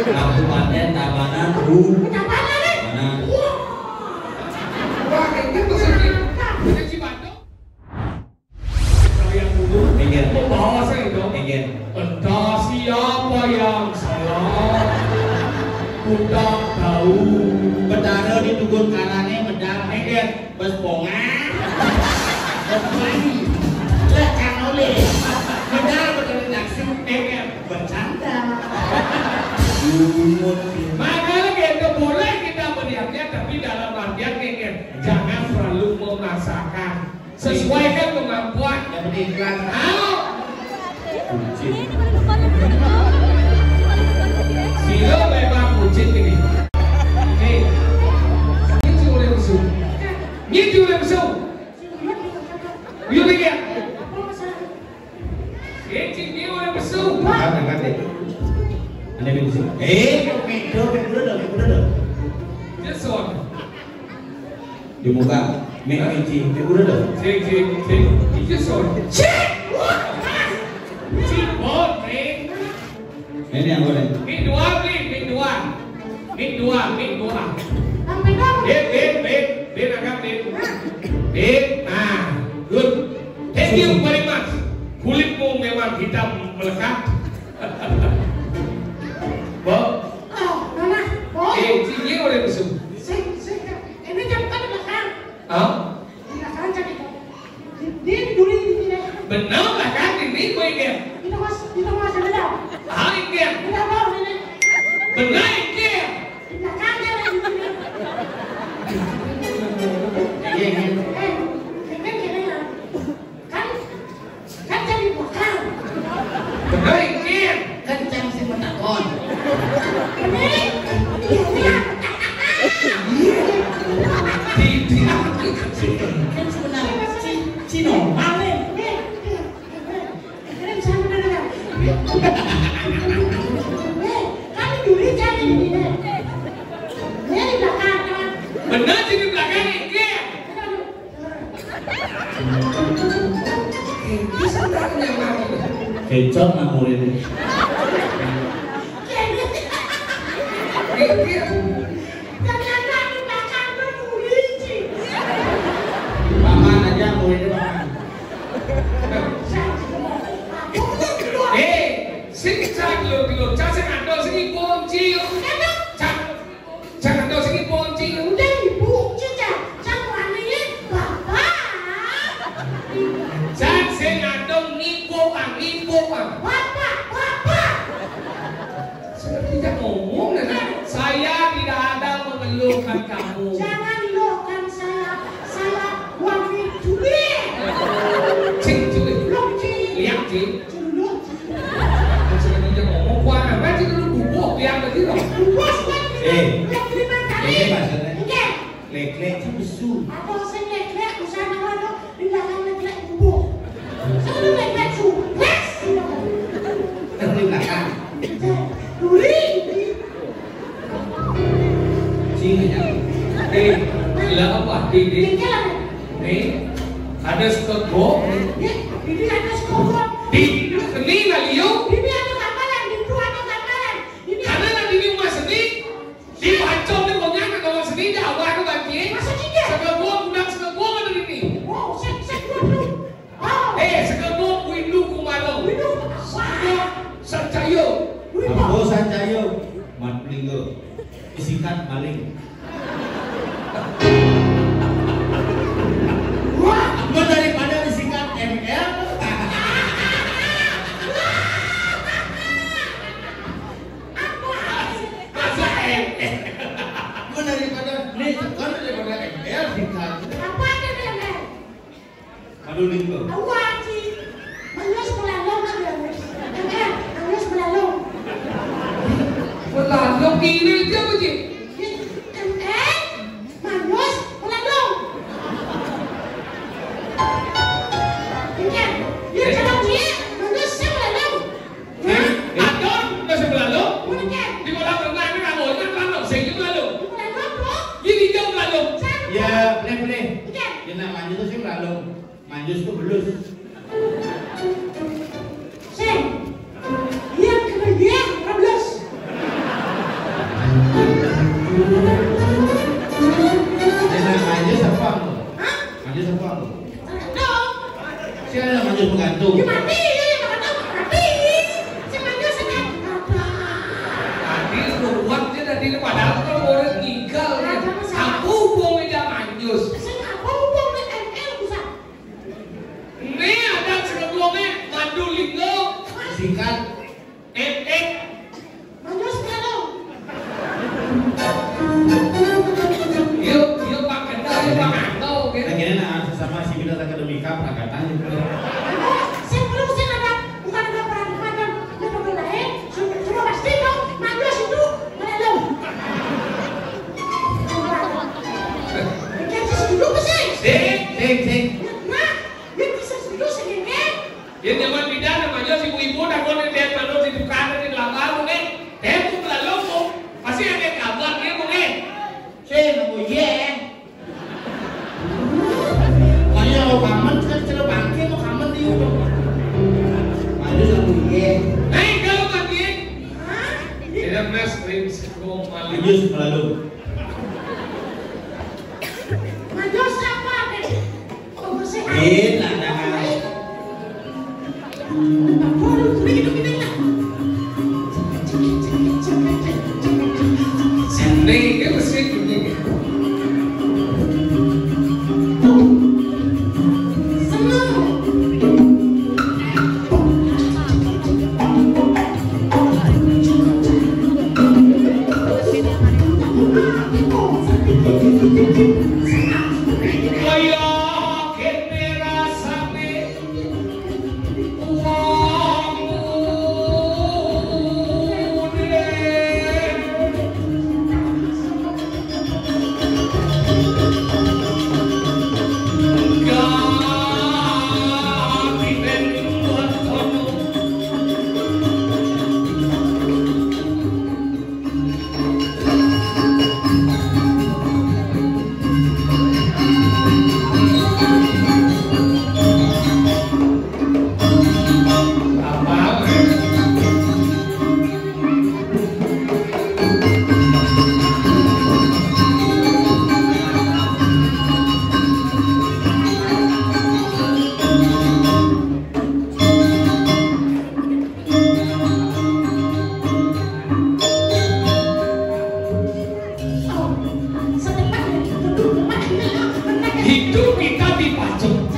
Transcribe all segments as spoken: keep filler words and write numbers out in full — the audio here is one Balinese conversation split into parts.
Kabupaten Tabanan, Bu. Tabanan, eh? Mana? Wah. Wah, ini maksudnya. Ini Cibadak. Saya dulu. Iya. Kok bawa saya dong? Iya. Entah siapa yang salah. Ku tak tahu. Betara di Tugun Karangnya medal. Iya. Bos pongan. Bos pongan. Lah, Kang Oli. Benar, benar, langsung. Eh, bercanda. Makanya kita boleh kita meriaknya, tapi dalam artian, ingat, jangan terlalu memaksakan. Sesuaikan kemampuan. Yang penting ikhlas. Tahu? Bucin. Sila memang bucin ini. Hei, ini si orang musuh. Ini si orang musuh. Yuk, Mia. Eh, cik, dia orang musuh. Bukan, bukan, deh. Ada yang musuh. Eh, kok beda, beda dah, beda dah. Dia seorang. Di muka. Mek, mek, cik, cik, udah dah. Cik, cik, cik. Dia seorang. Cik! Wah! Cik, oh, Mek. Ini yang boleh. Mik dua, Mik, Mik dua. Mik dua, Mik dua. Sampai dong. Beb, beb, beb, beb, agak beb. Beb, nah, good. Thank you very much. Kulitmu memang hitam melekat. Bo. Oh, mana? Oh. Eh, cik, dia orang musuh. Sik, sik. Ini jam kan belakang. Hah? Belakang jadi. Dia duri di sini. Benar lah kan, ini gue dia. Kita mas, kita mas ada dah. Ah, ini dia. Kita mau ini. Benar ini dia. Di belakang dia lagi di sini. Iya, iya. Eh, ini gini ya. Kan, kan jadi belakang. Benar ini dia. Kencang sih metakon. Ini, ini. Tidak. Kan sebenarnya si, si normal, eh. Benar, di belakang ini. Kecot nang murid ini. Ternyata di belakang tuh polisi. Paman aja muridnya paman. Eh, sing cak lo dulu, cak sing ada sing kunci. Cak, cak ada sing kunci. Udah ibu, cak, cak wani bapak. Cak sing ada ngipu, Bang, ngipu, Bang. Bapak, bapak. Seperti dia ngomong, kan? Saya tidak ada mengeluhkan kamu. Jangan luhkan saya. Saya wani julid. Cing julid. Belum, cing. Lihat, cing. Julid. Seperti dia ngomong, kuat amat sih lu bubuh, lihat aja dong. Bubuh, bubuh. Eh, belum terima kasih. Ini maksudnya? Iya. Lek-lek itu lesu. Apa sing lek-lek? Usah nama lo di belakang lek-lek bubuh. Selalu lek-lek su. Yes. Di belakang. Duri. Sini ya. Eh, lah apa? Di, di. Tinggal. Nih, ada sekegok. Ya, ini ada sekegok. Di, ini lah liu. Ini ada gambaran, itu ada gambaran. Ini. Karena nanti ini rumah seni. Di Pancong ni punya nak kawan seni dah awak tu bagi. Masa tiga? Segala buang budak segala buang ada di ni. Wow, set set dua puluh. Wow. Eh, segala buang windu kumarong. Windu. Segala sancaya. Windu. Apa sancaya? Mat lingga. Isikan maling. Wah, mun daripada isikan M L. Masa M L? Mun daripada, ni, kan daripada M L, sikat. Apa ada M L? Aduh, Linggo. Awak, Ci. Manus melalung ada, Manus. M L, Manus melalung. Melalung ini dia apa, Ci? M L, Manus melalung. Ingat, dia cakap dia, Manus saya melalung. Eh, eh, Adon, nggak usah belalu. Di kolam renang ini kalau ini belalu, saya ini belalu. Ini dia belalu. Ya, boleh, boleh. Dia nak manjus tu sih belalu. Manjus tu belus. Sing. Yang kena dia, belus. Tuh. Ya mati, ya, ya, mati, mati. Sing mati, sing mati. Tadi ruwet ya, tadi ini padahal kan orang ngigel ya. Ada masalah. Aku hubung meja manjus. Sing aku hubung meja M L, bisa. Ini ada serembongnya, Mandu Linggo. Sikat. Eh, eh. Manjus, Pak, dong. Yuk, yuk, Pak Kendal, yuk, Pak Kendal, oke. Nah, gini, nah, sesama si Bidang Akademika, Pak Kendal, yuk. Saya perlu, saya ada, bukan ada perang kemarin, ada pemain lain, sudah, sudah pasti dong, Manjus itu, mana lo? Bikin sesuatu sih. Sing, sing, sing. Nah, bikin sesuatu sih, kan? Yén jaman bidan namanya si ibu-ibu takon di dék manuk di tukang di langgar, oké. Dék ku belalu ku. Pasti ada kabar dia, oké. Sing, aku iya. Kaya mau kamen, kan cara bangke mau kamen di udah. Aduh, aku iya. Hei, kalau mati. Tidak mas, krim sekum malu. Aduh, selalu. Aduh, siapa, Dek? Enak, nah. Sini, ya, mesti gini. Kaya kene rasane. Hidup kita dipacung.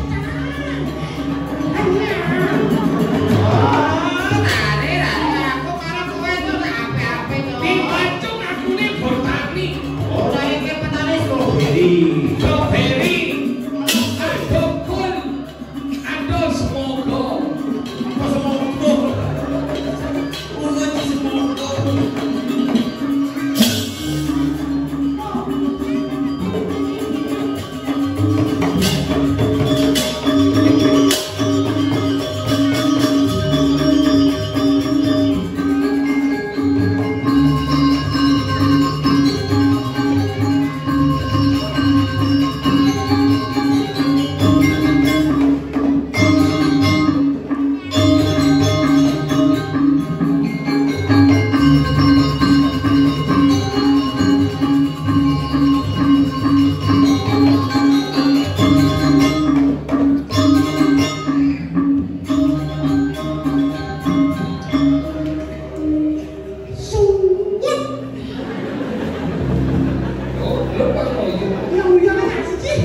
Dipacung aku nih bertani. Strawberry. Strawberry. Aduh, semoga. Apa semoga? Urut semoga. Sungut. Oh, lu pas mau itu. Ya, udah, kan, sih.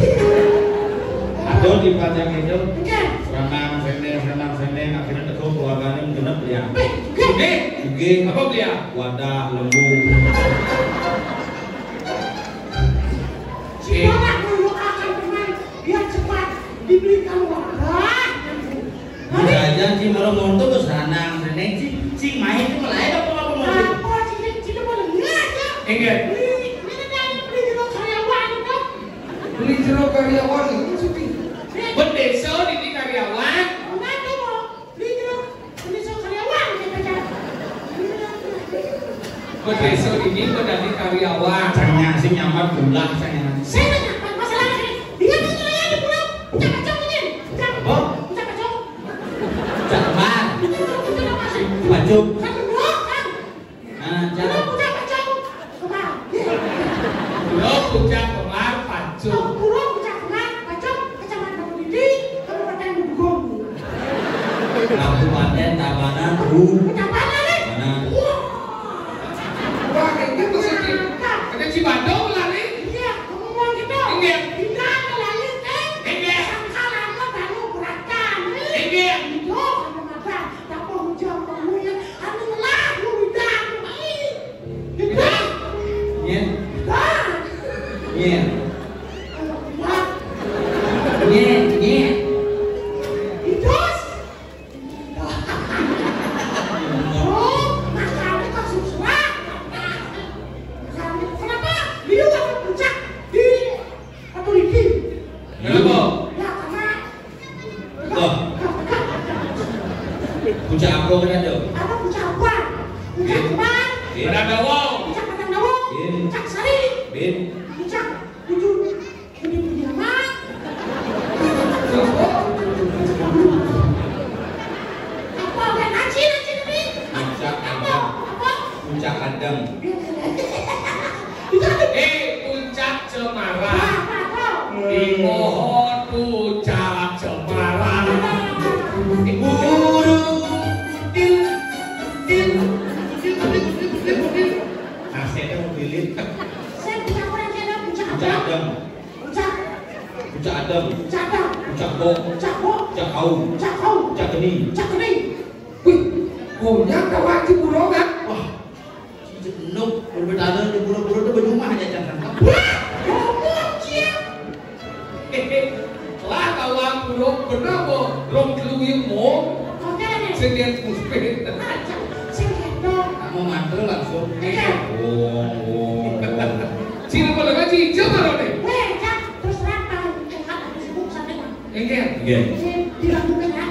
Aduh, di panjang itu. Enggak. Renang, sendeng, renang, sendeng. Akhirnya teko keluarganya genep ya. Eh, enggak. Oke. Oke. Apa dia? Wadah, lembu. Si Bapak mau akan teman biar cepat dibelikan wadah. Bisa aja, Ci, malah monto terus ranang, reneng, Ci. Ci, main tuh mulai apa, apa mau? Apa, Ci, Ci, Ci, mau dengar aja. Enggak. Ini, ini kan beli jero karyawan itu. Beli jero karyawan itu, Ci. Bendesa ini karyawan. Enggak tuh, mau. Beli jero, beli jero karyawan, kita kan. Bendesa ini menjadi karyawan. Tanya sih nyamar pulang, saya. Saya nanya, masalahnya, dia tuh nanya di pulau, ucap-ucap ini, ucap, apa? Ucap-ucap. Cak Kembar. Bacuk. Nah, cak. Pulau Pucak Kembar, Pacung. Nyet, nyet. Terus? Oh, masalahnya kan susah. Masalahnya kenapa? Dia kan puncak di Batu Lidi. Kenapa? Ya, karena Wah. Puncak apa kan ada? Apa puncak apa? Puncak Kemang. Bin. Padang Dawa. Puncak Padang Dawa. Bin. Puncak Sari. Bin. Puncak Tujuh. Tujuh Pediaman. Apa? Apa? Kan Acil, Acil ini. Puncak Apa? Adam. Apa? Puncak Adam. Itu ada. Eh, puncak Cemara. Apa? Apa? Di pohon puncak Cemara. Di guru. Til, til, til, til, til, til, til. Nah, saya mau bilit. Saya puncak orang saya puncak Puncak Adam. Adam. Puncak. Puncak Adam. Puncak Adam. Puncak Bo. Puncak Bo. Puncak Kau. Puncak Keni. Puncak Keni. Wih, punya kawan si Burung kan? Wah, si Nuk, berbeda di Burung-Burung itu berjumlah aja jangan. Wah, ngomong sia. Lah, kawan Burung bener kok. Rong telu yang mau. Oke, nih. Sing dia tuh sepeda. Sing dia tuh. Kamu mantel langsung. Iya. Wong, wong, wong. Sini pada ngaji, coba lo nih. Weh, Cak, terus terang, Pak. Cak, aku sibuk sampai, Pak. Enggak. Enggak. Jadi, dilakukan, ya.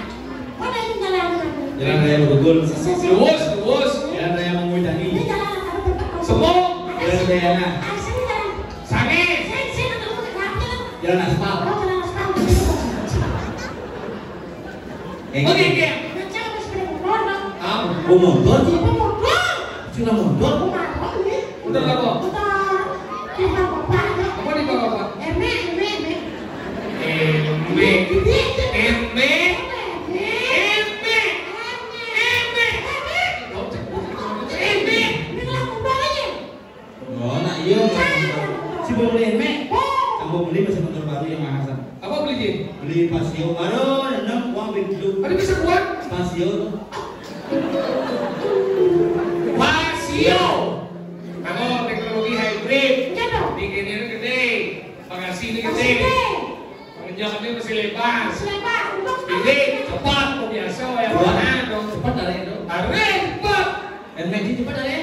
Mana ini jalan? Jalan Raya Lubugul. Sukses, ya. Luwes, luwes. Jalan Raya Mengwedani. Ini jalan apa, Pak? Semua. Jalan Udayana. Ah, sini jalan. Sange. Sini, sini, ketemu, ketemu, ketemu. Jalan aspal. Oh, jalan aspal. Enggak. Oke, oke. Nah, Cak, habis pada motor, Pak. Ah. Oh, motor sih. Apa motor? Cina motor. Oh, motor, ini. Udah lah, Bang. Udah. Kita bapaknya. Apa di bawah, Bang? Eme, eme, eme. Eme. Eme. Eme. Eme. Eme. Eme. Ini lah, udah aja. Oh, nak iya, Bang. Si mau beli eme. Oh. Kamu beli masih motor baru yang mahal, San. Apa beli, Jin? Beli Pasio baru, enam uang beli dulu. Ada bisa kuat? Pasio tuh. Pasio. Kamu teknologi hybrid. Iya dong. Bikinnya ini gede. Bagasi ini gede. Bagasi gede. Pengenjamnya masih lebar. Masih lebar. Untuk Ini cepat, kok biasa, ya, Wah. Mana dong? Cepat dari itu. Tarik, cepat. Dan Maggi cepat dari.